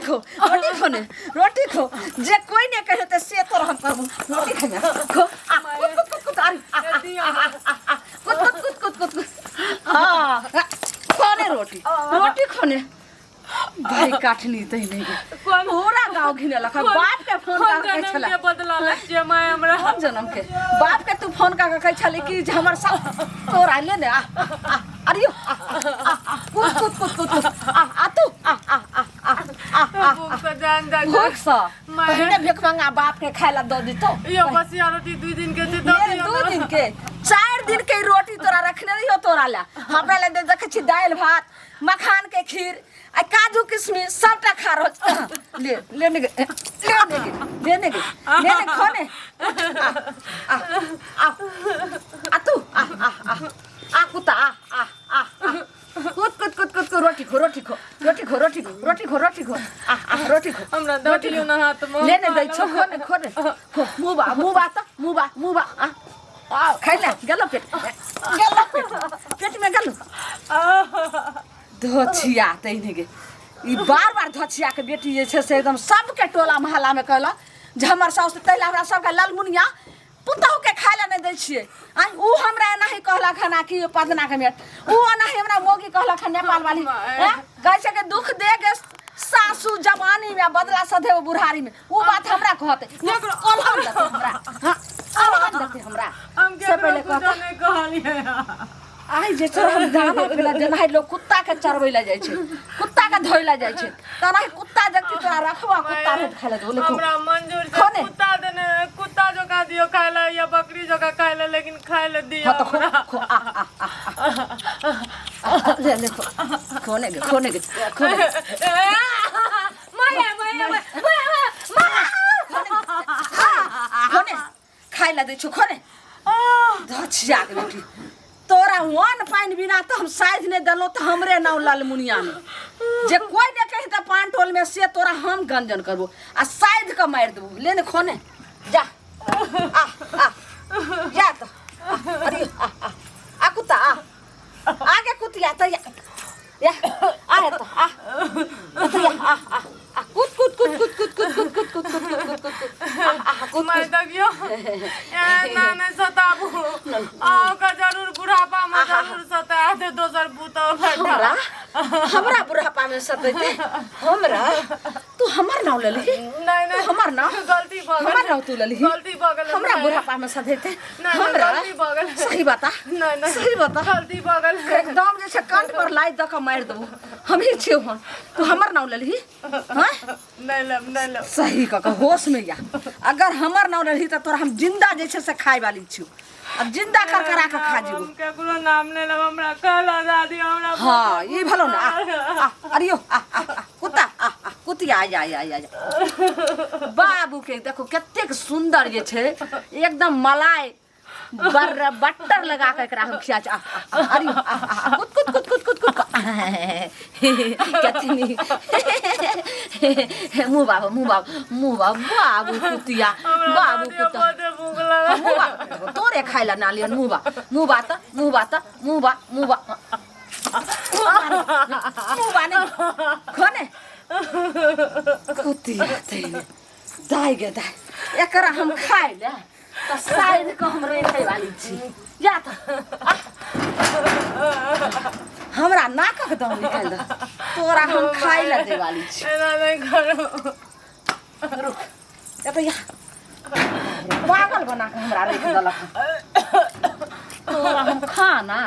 खो, रोटी खो ने, रोटी खो। जे कोई ने कहे ते से तोरा हम करबो। रोटी खाना खो। आ कुत कुत कुत कुत, अरे आ, आ, आ, आ, आ, आ, कुत कुत कुत कुत कुत कुत। हाँ, खो ने रोटी, रोटी खो ने। भाई काटनी तै नहीं कोन पूरा गांव घिने लख। बाप के फोन कोन कर के जन्म छला के बदला लै छियै माय हमरा? कोन जन्म के? बाप के तू फोन कर के कहै छली कि जे हमर सब तोरा ले ने। आ आ, आ, अरे यो, आ, आ, आ, कूद कूद कूद कूद कूद, आ आ तू, आ आ आ आ आ आ। भूख से जान जा। भूख से माय। पहिने भीख मंगा बाप के खाय ला दऽ दितौ। यो बसिया रोटी 2 दिन के छै, दऽ मेरे दियौ 2 ने। दिन के, 4 दिन के ई रोटी तोरा रखने रहियो तोरा ला। हमरा ला देखै छी दालि भात, मखान के खीर आ काजू किशमिश सबटा खा रहल छी। ले ले ने गे, ले ने गे, ले ने गे, ले ने, खो ने। आ आ आ आ तू, आ आ आ आ कुत्ता, आ आ आ आ, कूद कूद कूद कूद कूद, रोटी खो, रोटी खो, रोटी खो, रोटी खो, रोटी खो, रोटी खो, आ आ, रोटी खो। हमरा दऽ दियौ ने हाथ मे। ले ने, दै छौ, खो ने, खो ने, खो। मुँह बा, मुँह बा, तऽ मुँह बा, मुँह बा। आ आ, खाइ ले। गेलो पेट, गेलो पेट, पेट में गेलो। धोछिया तहिने गे, ई बार बार धोछिया के बेटी जे छै से एकदम सबके टोला मोहल्ला में कहलक जे हमर साउस, तै ला हमरा सबके ललमुनिया पुतहु के खाय ला नहि दै छियै। आँय, ऊ हमरा एनाही कहलक हन कि पदना के मेट, ऊ एनाही हमरा मौगी कहलक हन नेपाल वाली। आँय, कहै छै कि दुख दे के सासू जवानी में, बदला सधे बुढ़ारी में। ऊ बात हमरा कहते अलहन देते हमरा। हाँ, अलहन देते हमरा। हम से केकरो पहिले कुछो कहता। नहि कहलियै। आइ जे छै हम दाना पेला जेनाहि लोग कुत्ता के चरबै लए जाइ छै, कुत्ता के धोइ लए जाइ छै, तेनाहि कुत्ता जगती तोरा रखबा, कुत्ता रोट खाइ लए देबो। लेकिन हमरा मंजूर खो छै। ने। कुत्ता देने कुत्ता जोका दियौ खाय लए या बकरी जोका खाय लए, लेकिन खाय लए दियौ। हाँ, तऽ खो। हमरा। खो, आ आ आ आ आ, ले ले, खो, खो ने गे, खो ने गे, खो ने गे। माया माया माया माया। खो ने, खाइ लए दै छौ, खो ने। धछिया के बेटी, तोरा वन पानि बिना तऽ हम साइज नहि देलहुँ तऽ हमरे नाम ललमुनिया ने। जे कोइ नहि कही तऽ पान टोल में से तोरा हम गंजन करबो आ साइज के मारि देबो। ले ने, खो ने, जा, आ आ जा तऽ आ, अरे आ आ आ कुत्ता, आ आगे कुतिया तऽ या या, आ तऽ आ तऽ या, आ आ आ, कूद कूद कूद कूद कूद कूद कूद कूद कूद कूद कूद कूद कूद कूद, आ आ कूद। माय, देखियौ, एना नहि सताबू। अहाँके जरूर बुढ़ापा मे जरूर सतायत दोसर पुतहु बेटा। हमरा, हमरा बुढ़ापा में सतेते? हमरा तू हमर नाम लेलही? नहि। तू नहि। हमर नाम, गलती भऽ गेल। हमर नाम तू लेलही? गलती भऽ गेल। हमरा बुढ़ापा में सधेते? नहि, हमरा गलती भऽ गेल। सही बता। नहि नहि। सही बता। गलती भऽ गेल। एकदम जे छै कंठ पर लाइ दऽ कऽ मारि देबो। हमही छियौ हन, तू हमर नाम लेलही? हाँ? नहि लेब, नहि लेब। सही कऽ कऽ होश में या। अगर हमर नाम लेलही तऽ तोरा हम जिंदा जे छै से खाय वाली छियौ आ जिंदा कर करा कऽ खा जेबो। हम केकरो नाम नहि लेब। हमरा कहला दादी हमरा। हाँ, ई भलो ने। आ आ, अरे यो, आ आ आ, कुत्ता, आ आ कुतिया, आ आ आ आ। बाबू के देखो कतेक सुंदर जे छै, एकदम मलाई बर बटर लगा के एकरा हम खिया छी। आ आ, आ, अरे यो, आ आ आ, कुत कुत कुत कुत कुत कुत, कतनी मुँह बाबू, मुँह बाबू, मुँह बाबू, बाबू कुतिया। हमरा बाबू दादी कुत्ता। बहुते भूख लागल। मुँह बा, तोरे खाय ला ना लियन। मुँह बा, मुँह बा त, मुँह बा त, मुँह बा, मुँह बा, मुँह बा ने, खो ने कुतिया। तैने दाइ गे दाइ, एकरा हम खाय ले तऽ शायद के हम रेखै वाली छी। या तऽ आह। हमरा नाकक दम निकालि दे, तोरा हम खाय ले दै वाली छी। एना नहि करू। रुक एतऽ या, पागल बना के हमरा राखि देलक। तोरा हम खाना,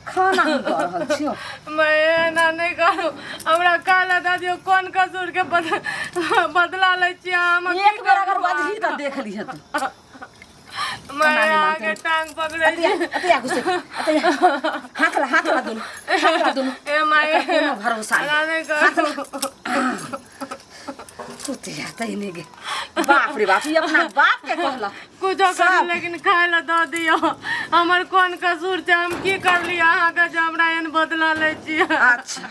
खाना हम दऽ रहल छियौ। मैं एना नहि करू। हमरा कहला दादी, कोन कसूर के बदला लै छियै हम? एक बेर अगर बजही तऽ देख लिहे तू। मैं एना नहि अहाँके मानतै। टांग पकड़ै अतया छी। अतया घुसे, अतया हाथ ला, हाथ ला दुनू, हाथ ला दुनू। ए my. एकर कोनो भरोसा एना नहि। नहि करू। कुतिया तहिने गे, बाप रे बाप, ई अपना बाप के कहलक। कुछो करू, सब। लेकिन खाय लए दऽ दियौ। हमर कोन कसूर छै? हम की करलियै अहाँके जे हमरा एहन बदला लै छियै? अच्छा,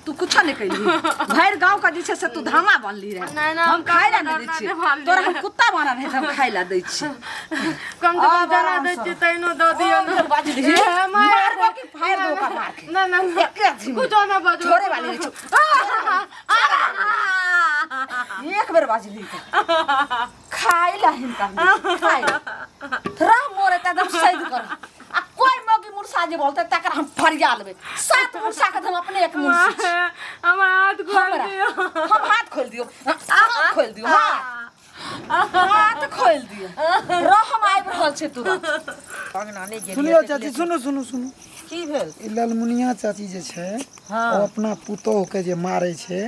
तू कुछो नहि कैली? भरि गाँव के जे छै से तू धामा बनली रहे। नहि, नहि, हम हम खाय ला नहि दै डरना छियै नहि मानलियै। तोरा। हम कुत्ता बना रहे तऽ हम खाय ला दै छियै। कम से कम आब जरा आराम दै सँ। छियै तैनो दऽ दियौ ने। बाजली ए, माय। मारबो कि फाड़ि दो ओकरा मार के। नहि नहि। एके अथी में। कुछो नहि बजबै। छोड़े वाली नहि छौ। एक बेर बाजली खाइ ला हिनका हम, खाइ ला। रह मोर एते एकदम सैद कर आ कोई मौगी मुर्सा जे बोलते तकर हम फरिया लेबै सात मुर्सा के हम अपने एक मुर्सी छी। हमर हाथ खोल हमरा दियौ हम हाथ खोल दियौ हाथ खोल दियौ हाथ हाथ खोल दियौ रह हम आबि रहल छी तुरंत अंगना नहि गेलियै सुनियौ चाची सुनू सुनू सुनू की भेल ई ललमुनिया चाची जे छै हाँ। ओ अपना पुतोह के जे मारै छै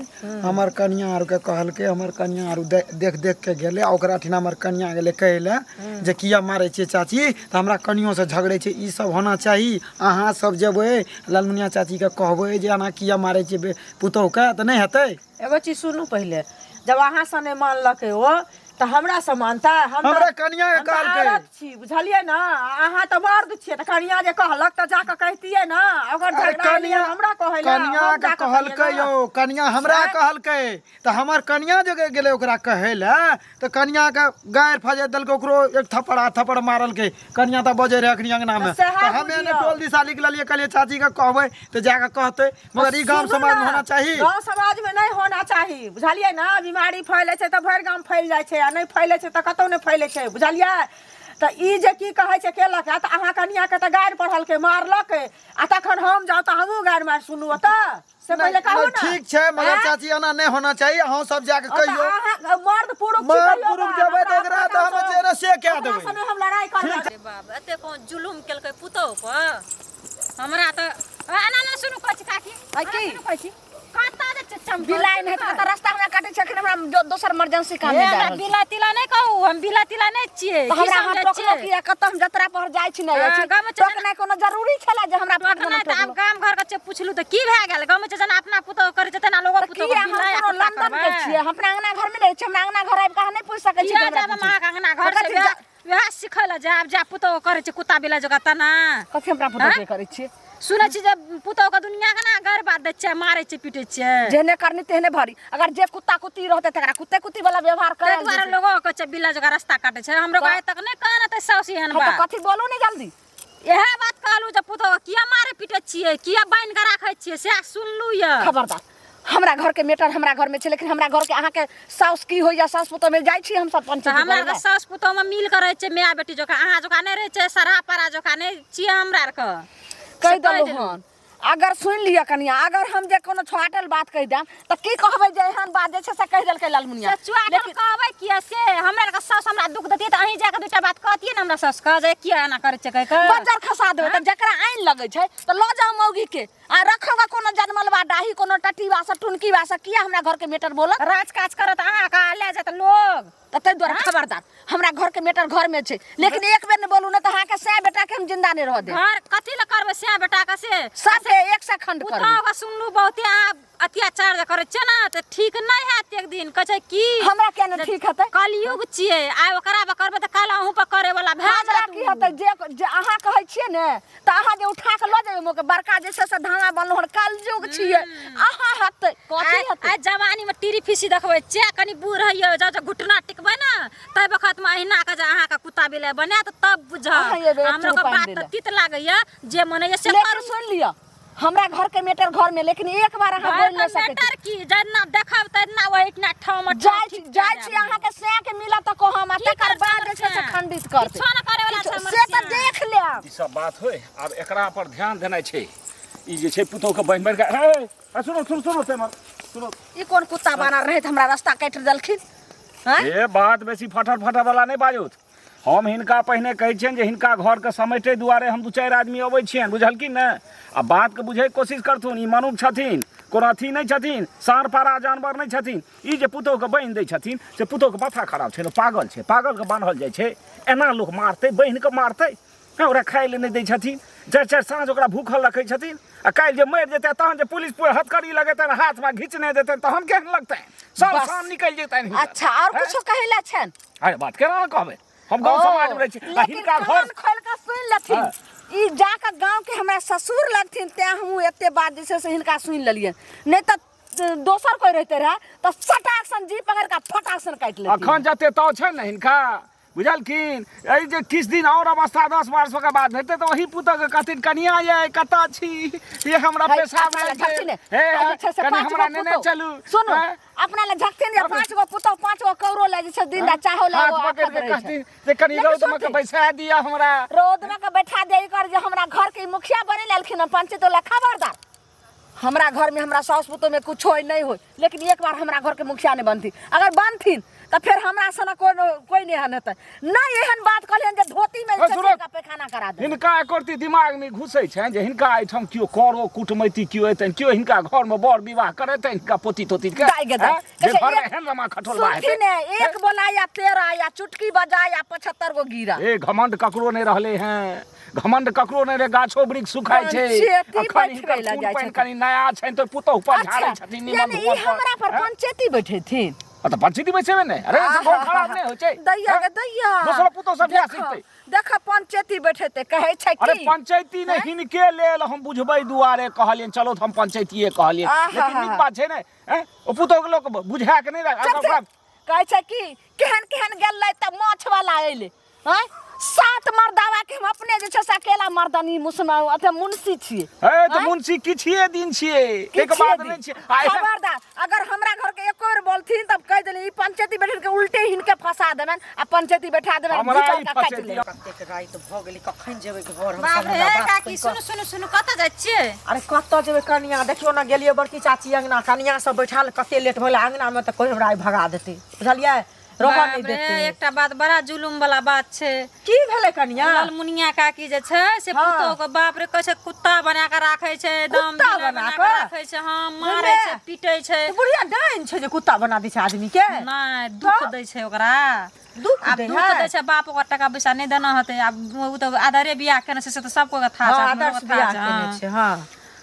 हमर कनिया आर के कहलकै हमर कनिया आर देख देख के गेलै आ ओकरा ठिना हमर कनिया गेलै कहै लए जे किया मारै छियै चाची तऽ हमरा कनियो से झगड़ै छै ई सब होना चाही अहाँ सब जेबै ललमुनिया चाची के कहबै जे एना किया मारै छियै पुतोह के तऽ नहि हेतै एगो चीज सुनू पहिले जब अहाँ से नहि मानलकै ओ तऽ हमरा से मानतै हम तऽ- हमरा कनिया के हम तऽ कहलकै। औरत छी बुझलियै ने अहाँ तऽ मर्द छियै तऽ कनिया जे कहलक तऽ जाकऽ कहितियै ने अगर अरे झगड़ा एलैए हमरा कहै लए, कनिया हम के जाकऽ कहलकै कहियै ने। यौ कनिया हमरा कहलकै तऽ हमर कनिया जे गेलै ओकरा कहै लए तऽ कनिया के गारि फजै देलकै ओकरो एक थप्पड़ आ थप्पड़ मारलकै कनिया तऽ बजै रहै अखनी अंगना मे तऽ सएह तऽ हमे ने बुझियौ। टोल दिशा निकललियै कहलियै चाची के कहबै तऽ जाके कहतै मगर ई गाम सुनू समाज में ने, होना चाही गाँव समाज में नहीं होना चाही बुझलियै ने बीमारी फैलै छै तऽ भरि गाम फैल जाइ छै आ नहि फैलै छै तऽ कतहु नहि फैलै छै बुझलियै तऽ ई जे की कहै छै केलक तऽ अहाँ कनियाके तऽ गारि पढ़लकै मारलकै आ तखन हम जाउ तऽ हमहूँ गारि मारि सुनू ओतऽ से पहिले कहू नहि, ने ठीक छै मगर आँय? चाची एना नहि होना चाही अहाँ सब जाके ओ तऽ कहियौ अहाँ मर्द पुरुष छी मर्द कहियौ पुरुष ने, जेबै तऽ हमरा एकरा अपना तऽ हम कामसँ- जे ने से कए अपना देबै सने हम लड़ाइ करबै अरे बाप एते कोन जुलुम केलकै पुतोह पर हमरा तऽ एना नहि सुनू कहै छी काकी है की? एना सुनू कहै छी कतऽ जे छै चमकल बिलाइ नहि हेतै तऽ रास्ता हमरा काटै छै अखन हमरा दोसर इमरजेंसी काम हे, मे जा हमरा रहल छै। बिला तिला नहि कहू हम बिला तिला नहि छियै तऽ की हमरा अहाँ समझै टोकलो छियै किया कतऽ हम जतरा पर जाइ छी नहि जाइ हाँ, छी गाममे चलि टोकनाइ कोनो जरूरी छलै जे हमरा पट टोकनाइ तऽ आब गाम घर के छै पुछलू तऽ की भए गेल गाममे छै जेना अपना पुतोह करै छै तेना लोगो तऽ पुतोह किया हम बिलाइ आ कोनो कुत्ता लंदन के करबै छियै हम अपना अंगना घर मे रहै छी हमरा अंगना घर आबि कऽ अहाँ नहि पूछि सकै छी किया जे हमरा जायब हम पूछू। अहाँके अंगना घर तऽ से कथी वएह वएह सिखै लए जायब जा पुतोह करै छै कुत्ता बिलाइ जकाँ तेना कथी हमरा पुतोह के करै छियै सुनै छी जे पुतोह के दुनिया केना गारि बात दै छै मारै छै पीटै छै जेहने करनी तेहने भरी अगर जे कुत्ता कुत्ती रहतै तकरा कुत्ते कुत्ती वाला व्यवहार ताहि करल दुआरे जेतै। लोगो कहै छै बिल्ला जकाँ रास्ता काटै छै हमरो आइ तक नहि कहने तऽ साउस एहन हम तऽ बात कथी बोलू ने जल्दी इएह बात कहलहुँ जे पुतोह किया मारै पीटै छियै किया बान्हि कऽ राखै छियै सएह सुनलहुँ यऽ खबरदार हमरा घर के मेटर हमरा घर में छै लेकिन हमरा घर के अहाँ के साउस की होइया साउस पुतोह में जाइ छी हम सब तऽ पंचायत हमरा आरके साउस पुतोहमे मिल कऽ रहै छै माय बेटी जकाँ अहाँ जकाँ नहि रहै छै सरहा पारा जकाँ नहि छियै हमरा आरके कहि से कहि देलहुँ देलहुँ। हन अगर सुनि लिअ कनिया अगर हम जे कोनो छाटल बात कहि देम तऽ की कहबै जे एहन बात जे छै से कहि देलकै लालमुनिया से चुआटल कहबै किया से हमरा आरके साउस हमरा दुख देतियै तऽ अहीं जाकऽ दूटा बात कहतियै ने हमरा साउसके जे किया एना करै छै कहि कऽ बज्जर खसा देबै तऽ जकरा आनि लगै छै तऽ लऽ जाउ मौगी के आ रखोगा कोनो जनमलवा डाही कोनो टटीवा से टुनकीवा से किया हमरा घर के मेटर बोलत राज काज करत अहाँके ले जायत लोग तऽ ताहि दुआरे खबरदार हमरा घर के मेटर घर में छै लेकिन एक बेर ने बोलू ने तऽ अहाँके सै बेटा के हम जिंदा नहि रह देब घर कथी लए करबै सएह बेटा के से सबके एक से खंड करबै पुतहु के सुनलू बहुते अहाँ अत्याचार जे करै छियै ने तऽ ठीक नहि हैत एक दिन कहै छै की हमरा किया ने ठीक हेतै कलयुग छियै आइ ओकरा पर करबै तऽ काल्हि अहूँ पर करे वाला भए हमरा जायत की हेतै जे जे अहाँ कहै छियै ने तऽ अहाँ जे उठा कऽ लऽ जेबै मोके बड़का जे छै से धाना बनलो हन कलयुग छियै अहाँ हेतै कथी आइ हेतै आइ जवानीमे टीरी फीसी देखबै छियै कनि बूढ़ हइयो जाउ जे घुटना टिकबै ने ताहि बखतमे अहिना के जे अहाँके कुत्ता बिलाइ बनायत तब बुझब अहाँ एबै एक हमरो चूर के पानि बात दै तऽ लए। तीत लागैया जे मन होइया से लेकिन करू सुनि लिअ हमरा घर के मेटर घर में लेकिन एक बार अहाँ बोल घर नहीं के सकै छी मेटर की जेना देखब तेना वही इतना ठाम जाइ छी जाइ छी अहाँ के सै के मिलत तऽ कहम आ की तकर करतै बाद जे छै से हमर खंडित करतै किछो न करे वाला छै हमर से तऽ सियान। देख लेब ई सब बात होय आब एकरा पर ध्यान देनाइ छै ई जे छै पुतोह के बहिन बहिन के हे हे, सुनो सुनो सुनो तेमर सुनो ई कोन कुत्ता बानर रहै तऽ हमरा रास्ता काटि देलखिन आँय? ए बात बेसी फटर फटर वाला नहि बाजू हम हिनका पहिने कहै छियनि जे हिनका घरके समेटै दुआरे हम दू चारि आदमी अबै छियनि बुझलखिन ने आ बातके बुझैके कोशिश करथुन ई मनुख छथिन कोनो अथी नहि छथिन साँढ़ पारा जानवर नहि छथिन ई जे पुतोहके बान्हि दै छथिन से पुतोहके माथा खराब छै ने पागल छै पागलके बान्हल जाइ छै एना लोक मारतै बान्हिके मारतै हँ ओकरा खाइ लए नहि दै छथिन चारि चारि साँझ ओकरा भूखल रखै छथिन आ काल्हि जे मरि जेतै तहन जे पुलिस हथकड़ी लगेतनि हाथमे घिचने देतनि तहन केहन लगतनि सब बस। शाम निकलि जेतनि हिनकर। अच्छा और हैं? कुछो कहै लए छनि अरे बात केना ने कहबै हम गाँव समाज मे रहै छी आ लेकिन हिनका घर कान खोलि कऽ सुनि लेथिन हाँ। ई जाकऽ गाँव के हमरा ससुर लगथिन तें हमहूँ एते बात जे छै से हिनका सुनि लेलियनि नहि तऽ दोसर कोइ रहिते रहए तऽ सटाक सन जी पकड़ि कऽ फटाक सन काटि लेतियै अखन जते ताव छै ने हिनका बुझलखिन एहि जे किछु दिन और अवस्था 10 वर्ष के बाद हेतै तऽ ओही पुतोहके कहथिन कनिया ये कतऽ छी ये हमरा है, पेशाब अपना लए लागि झकथिन गेल ने। हे आ जे छै से कनि पाँच हमरा गो नेने पुतोह। चलू सुनू हैं? अपना लए झकथिन जे 5 गो पुतोह 5 गो कौरो लए जे छै दिन रात चाहो लए हाथ एगो पकड़ि आफत के रहै छै। कहथिन जे कनि लेकिन रौद में के सुनथिन। बैसा दिअ हमरा रौद में के बैठा दे कर जे हमरा घर के मुखिया बने लेलखिन हन पंचायत वाला खबरदार हमरा घर में हमरा सास पुतोह में कुछ होय नहीं होय लेकिन एक बार हमरा घर के मुखिया नहीं बनथिन अगर बनथिन तऽ फेर हमरा सनक कोनो कोइ नहि एहन हेतै नहि एहन बात कहलियनि जे धोती मे ओ सुनू। का पैखाना करा दे हिनका एकोरती दिमागमे घुसै छनि जे हिनका एहिठाम केओ करो कुटमैती केओ एतनि केओ हिनका घरमे बर विवाह करेतनि हिनका पोती तोती के दाइ गे दाइ। हैं? जे कहै छै, घरमे एक- एहन रमा खटोलबा हेतै सुनथिन ने, एक बोला या 13 या चुटकी बजा या 75 गो गिरा ए घमंड ककरो नहि रहलै हैं घमंड ककरो नहि रहै गाछो वृक्ष सुखाइ छै पंचेती अखन हिनकर बैठबै लए खून जाइ पानि छथिन। कनि नया छनि तऽ पुतोहु पर झाड़ै अच्छा छथिन निमन यानी ई धुआं हमरा पर हैं? पंचेती बैठेथिन आ तऽ पंचेती बैसेबै नहि अरे से घर खराब नहि होइ छै दैया हैं? गे दैया दोसरो पुतोहु सब बियाह देखऽ, सिखतै देखऽ पंचेती बैठेते कहै छै अरे की पंचायती ने हिनके लेल हम बुझबै दुआरे कहलियनि चलो तऽ हम पंचायतीये कहलियै आहा, लेकिन नीक बात छै ने हैं? ओ पुतोहु के लोक बुझा के नहि राख चल, चल। कहै छै की केहन केहन गेलै तऽ माछ वाला अयलै आँय 7 मर्दावा के हम अपने जे छै से अकेला मर्दानी मुसना अथे मुंशी छियै हे तऽ मुंशी किछिए दिन छियै ताहिके बाद नहि छियै आ एहन- खबरदार अगर हमरा घर के एको बेर बोलथिन तब कहि देली ई पंचायती बैठल के उल्टे हिनके फंसा देबनि आ पंचायती बैठा देबनि हमरा भीतर ई का काटि फंसेती लेब। कतेक राति भऽ गेलै कखन जेबै घर हम बाप सब रे हमरा बात काकी सुनि कऽ। सुनू सुनू सुनू कतऽ जाइ छियै अरे कतऽ जेबै कनिया देखियौ ने गेलियै बड़की चाची अंगना कनिया सब बैठल कते लेट भेलै अंगना मे तऽ कोइ हमरा आइ भगा देतै बुझलियै रहऽ नहि बाप रे, देतै एकटा बात बड़ा जुलुम वाला बात छै की भेलै कनिया ललमुनिया काकी जे छै से हाँ। पुतोह के बाप रे कहै छै कुत्ता बना के राखै छै एकदम कुत्ता बिलाइ बना बना के कऽ? राखै छै हँ मारै छै बुझले? पीटै छै तऽ बुढ़िया डाइन छै जे कुत्ता बना दै छै आदमी के नहि दुख दै छै ओकरा दुख आब दै दुख है? दै छै बाप ओकर टका पैसा नहि देना होतै आब ओ तऽ आदरे बियाह केने छै से तऽ सबको के था हँ छै अपनो आदर्श के था बियाह छै, केने हँ। छै हँ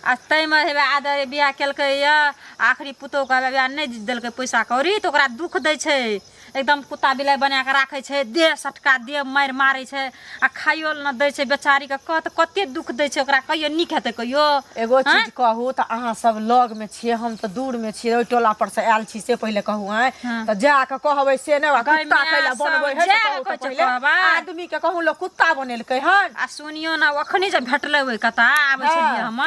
आ ताहिमे हेबे आदरे बियाह केलकै यऽ आखिरी पुतोहके हेबे बियाह नहि देलकै पैसा कौड़ी तऽ ओकरा दुख दै छै एकदम कुत्ता बिलाइ बना कऽ राखै छै देह सटका देह मारि मारै छै आ खाइयो लए नहि दै छै बेचारीके कत कते दुख दै छै ओकरा कहियो नीक हेतै कहियो एगो चीज कहू तऽ अहाँ सब लग में छियै हम तऽ दूर में छियै ओहि टोला पर से आयल छी से पहिले कहू आँय तऽ जा कऽ कहबै से नहि गै कुत्ता माय कैला सब बनबै है से जा कहू कऽ तऽ पहिले कहबै। आदमी के कहू लोग कुत्ता बनेलकै हन आ सुनियो ने अखनी जे भेटलै ओहि कता आबै छलियै हम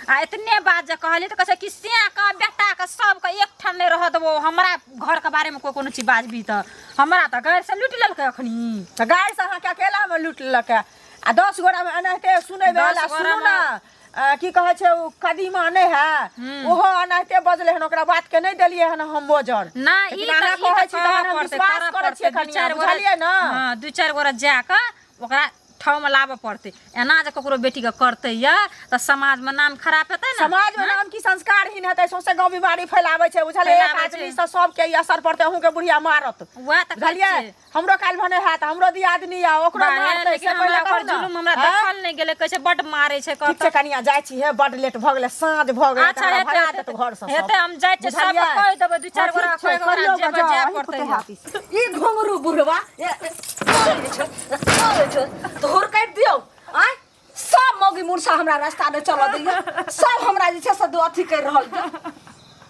आ एतने बात जे कहलियै तऽ कहै छै कि सैके बेटाके सबके एकठाम नहि रहऽ देबो हमरा घरके बारेमे कोइ कोनो चीज बाजबी तऽ हमरा तऽ गारि से लूटि लेलकै अखनी तऽ गारि से अहाँके अकेलामे लूटि लेलकै आ 10 गोटामे एनाहिते सुनैमे 10 आयल आ सुनू गोटामे- ने की कहै छै ओ कदीमा नहि है ओहो एनाहिते बजलै हन ओकरा बातके नहि देलियै हन हम मोजर नहि ई लेकिन तऽ अहाँ ई कहै तऽ छी तहन करऽ हम पड़तै विश्वास करऽ करै छियै पड़तै दू कनिया चारि गोरा बुझलियै ने हँ दू चारि गोरा जा कऽ ओकरा ठाँवमे लाबऽ पड़तै एना जे ककरो बेटीके करतै यऽ तऽ समाजमे नाम खराब हेतै ने समाज में नाम की संस्कारहीन हेतै सौंसे गाँव बीमारी फैलाबै छै बुझलियै एक फैलाबै छै। आदमी से सबके ई असर पड़तै अहूँके बुढ़िया मारत वएह तऽ कहै बुझलियै छियै हमरो काल्हि भने हैत हमरो दियादनी आ ओकरो बाहे, मारतै लेकिन से हमरा पहिले ओकर कहू ने जुलुम हमरा आँय? देखल नहि गेलै कहै छै बड्ड मारै छै ठीक छै कहत कनिया जाइ छी हे बड लेट भऽ गेलै साँझ भऽ गेलै अच्छा तऽ हमरा हेतै भगा देत घर से हेतै हम जाइ छियै सबके कहि देबै दू चारि गोरा कहि ओकरा जेबै जाय पड़तै ई घुंघरू बुढ़वा तोहर काटि दियौ आँय सब मौगी मुर्सा हमरा रास्ता नहि चलऽ दैया सब हमरा जे छै से तू अथी करि रहल यऽ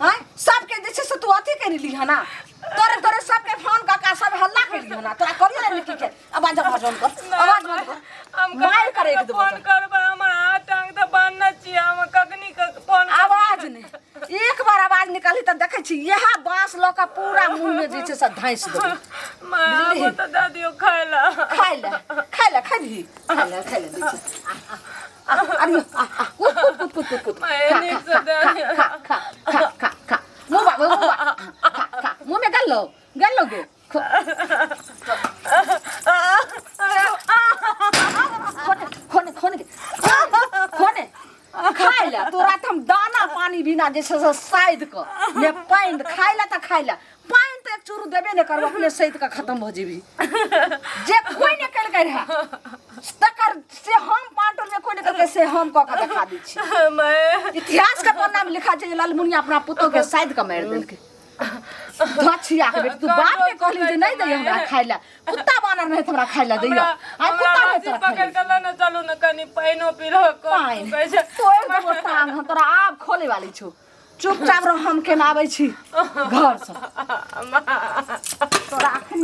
आँय सबके जे छै से तू अथी करि लीह ना तोरे तोरे सबके फोन कऽ कऽ सब हल्ला करि लीह ना तोरा करियो ने की के आवाज आवाज बंद कर आवाज बंद कर हम मारि कर एक देबो फोन करबै हमर हाथ टांग तऽ बान्हने छियै हम कखनी फोन आवाज नहि एक बार आवाज निकाली तऽ देखै छी इएह बाँस लऽ कऽ पूरा मुँहमे जे छै से धाँसि देबै माय आबो तऽ दऽ दियौ खाय लए खाय ले खाय ले खाय ली खाय ले खाय ले दै छी आ, आ, आ, अरे आ, आ, कूद कूद कूद कूद कूद कूद माय खा नीक खा से दऽ खा दियौ खा खा खा खा खा मुँह बा मुँह बा खा खा मुँह में गल लो गल लो गे खोने खोने खोने खोने खाय ले तोरा तऽ हम दाना पानी बिना जे छै से साइद कऽ ने पानि खाय ले तऽ खाय ले पानि तऽ एक चूरू देबे नहि करबो अपने सैद कऽ खतम भऽ जेबही जे कोइ नहि केलकै रहए तकर से हम पाटल मे कोइ नहि केलकै से हम कऽ कऽ देखा दै छी माय इतिहास के पन्ना में लिखा छै जे लालमुनिया अपना पुतोह के साइद कऽ मारि देलकै धछिया के बेटी तू बाप के कहली जे नहीं दैया हमरा खाय ला कुत्ता बानर नहीं हमरा खाय ला दैया आइ हमरा कुत्ता नहीं रस्सी तोरा खाय पकड़ ला के लऽ ने चलू ने कनि पानिओ पी लऽ पानि कहै छै तोड़ देबो टांग हम तोरा आब खोले वाली छौ चुपचाप रह हम केना आबै छी घर से तोरा अखन